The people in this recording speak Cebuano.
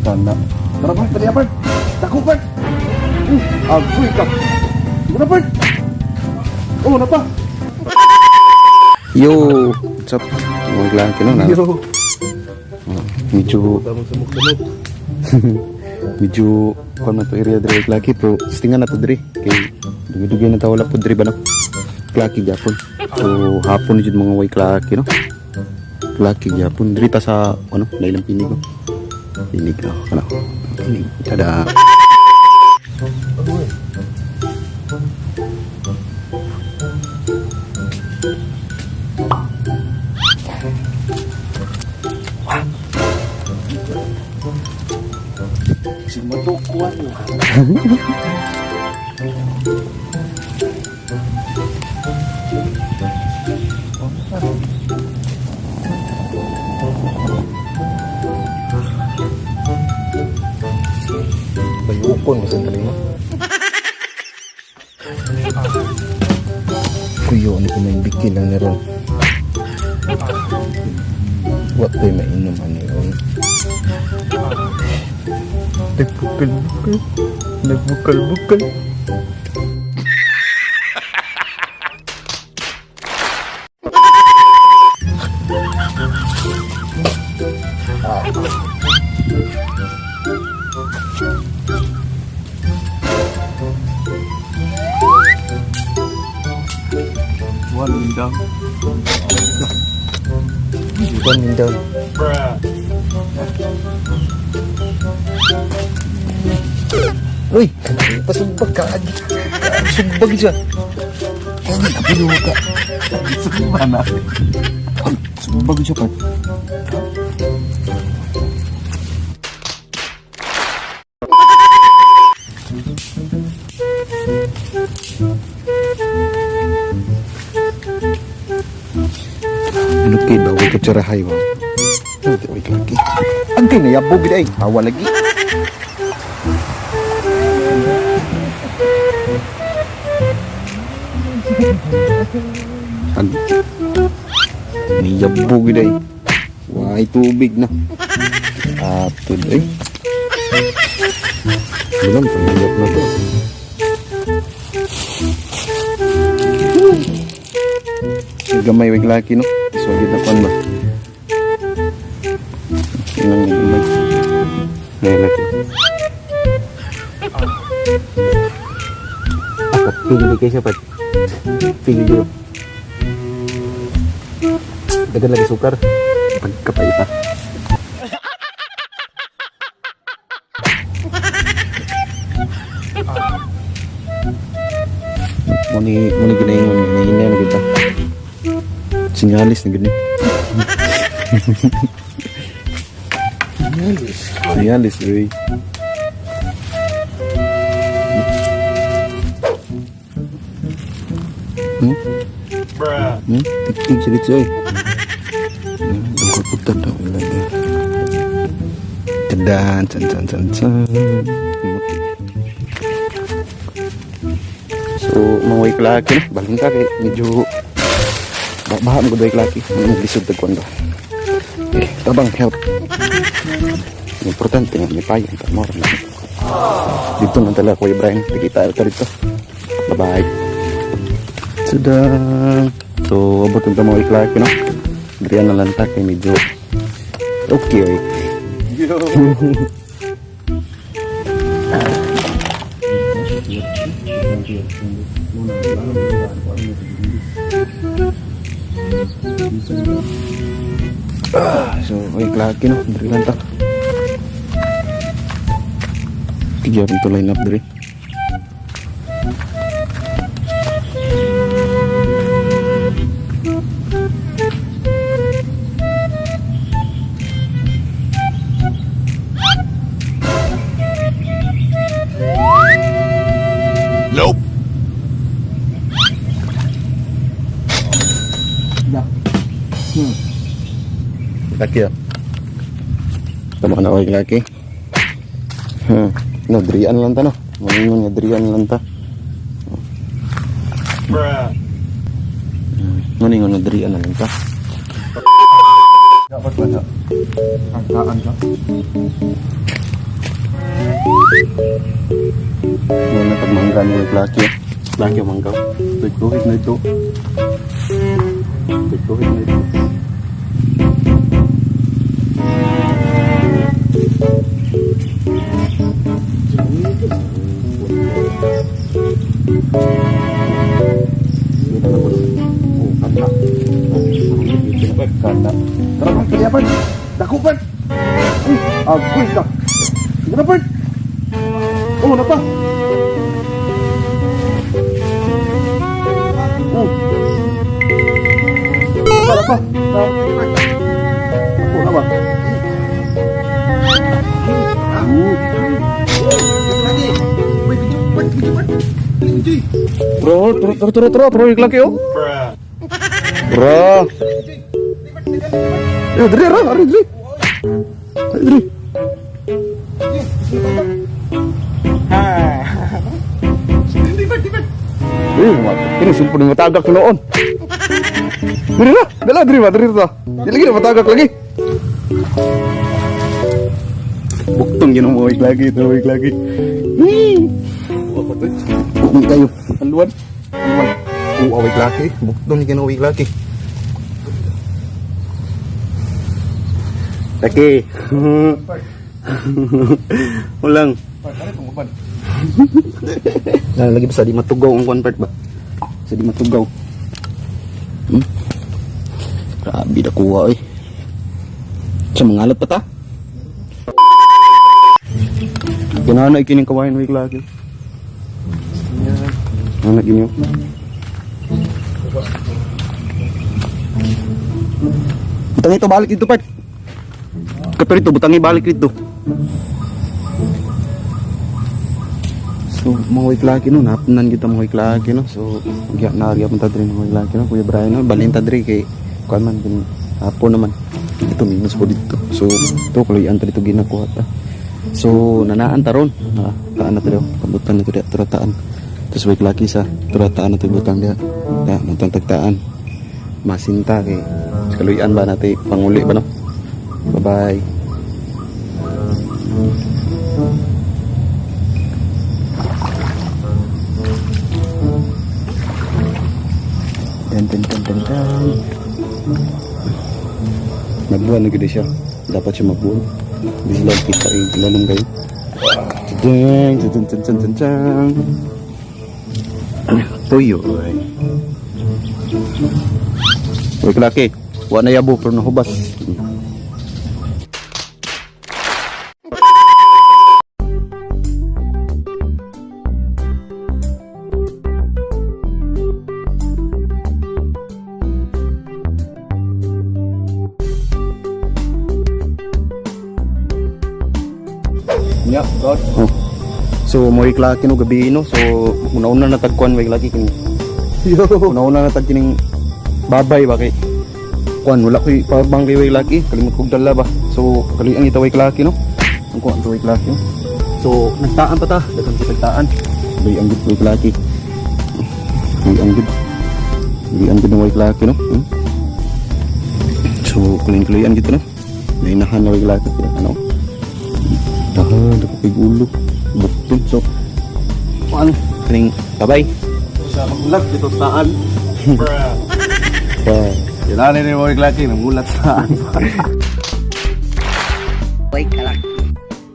Kana. Tara ba, dali apart. Dako pa. Agoy ka. Muna part. Oh, na pa. Yo, what's up? Mga klaki no na. Yo. Medyo Damang samok-samok. Medyo kuan na to area diri klaki, pero tingan na to diri kay dugay-dugay na ta wala po diri ba no. Klaki gyapon. So hapon jud mga way klaki no. Klaki gyapon diri ta sa ano na ilang pinig ko. Pinig no kana. Pinig. Tada. Agoy. Simatukwan lang. Bayukon mo sa mo. Kuyo ano ko may bikil lang na ron. What to'y mainom ano yun? Nagbukal-bukal. Nagbukal-bukal. One down. One down. Uy! Pasugbag ka! Sugbag siya! Ay, kapilo ka! Sugba na. Ay, sugbag siya pa. Ano kay bawal ka tsarahay ba? Uy, lagi. Ang kay nayabog ay. Hawa lagi. Ang niyabog ay. Why tubig na. Atod ay. Bilang pangyayap na to. Gamay wag laki no. Solid na pan ba. Ilang gamay. May laki. Ako, pili kayo siya pat. Pili kayo. Dagan lagi sukar. Pagkapaita. Muni muni ginaingon ginaingon na kita. Sinyalis na gini. Sinyalis, uy. Hmm? Hmm? Tik-tik siya dito, uy. Ang kaputan na wala na. Tadan, tan tan tan tan. So, mga way klaki na. Balin ka kay medyo baha mo way klaki. Mga lisod tag kuwan ba. Eh, tabang help. Importante nga may payong ka mo. Dito na talaga Kuya Brian. Tigita ka dito. Bye-bye. Tada! So, abot ang mga klaki no. Diriyan na lang ta kay medyo okay oy. Yo. Ah, so, ay klaki no, diri lang ta. Tigyan to line up diri. Nope. Laki ah. Tama na oy laki. No, dirian lang ta no. Mangingon nga dirian lang ta. Mangingon nga dirian lang ta. Dapat ba na? Ang taan ka? Wala tag mangga ni Lucky. Lucky ang mangga. Tuig na ito. Tuig na ito. Tara, Bert. Kaya, Bert. Dako, Bert. Agoy ka. Sige na, Bert. Oh, na pa. Oh. Napa, napa. Bert. Ako na ba? Bro, tro tro tro tro tro laki oh. Bro. Eh, diri ra, ari diri. Ari diri. Eh, mat. Ini cellphone matagak noon. Diri ra, dala diri ba, diri ta. Di lagi na matagak lagi. Buktong yun ang mga lagi, ito lagi. Bukong kayo. Aluan. Aluan. Oo, away laki. Buktong yung away laki. Laki. Ulang. Lagi pa sa di matugaw ang one part ba? Sa di matugaw. Grabe na kuha eh. Sa mga alat pa ta? Kinana ikining kawain wig lagi. Ano gini? Butang ito balik dito part. Kato rito butang balik dito. So, mga wig lagi no, napnan kita mga wig lagi no. So, gya na gyapon ta diri mga wig lagi no, Kuya Brian no, balin ta diri kay kuan man kin hapon naman. Ito minus po dito. So, ito kuluyan ta dito ginakuha ta. So, nanaan taron. Na, taan na to daw. Kabutan na to diya, turataan. Tapos wait laki sa turataan na to butang diya. Da, mutang tagtaan. Masinta kay sa kaluyan ba natin panguli ba no? Bye-bye. Dun, dun, dun, dun, dun. Nagbuwan na gid siya. Dapat siya mabuwan. Di sila kita eh. Lalong kayo. Dun, dun, dun, dun, dun, dun. Tuyo. Ay. Uy, klaki. Wa na yabo pero nahubas. Yeah, God. Oh. So mo klaki no gabi no. So una-una na tagkuan may klaki kini. Yo. Una-una na tag kining babay ba kay kuan wala koy power bank kay way laki kalimot kog dala ba. So kali ang itaway klaki no. Ang kuan to way klaki. No? So nagtaan pa ta, daghan ko tagtaan. Bay ang gud way klaki. Bay ang gud. Bay ang gud ng way klaki no. So kulin-kulian gito no. Nainahan na way klaki ano. Dahan, dako kay gulo. Bukton so kuan kining babay. Sa magulat dito saan. Bye. Kailangan ni mo laki, namulat saan. Uy, kalaki.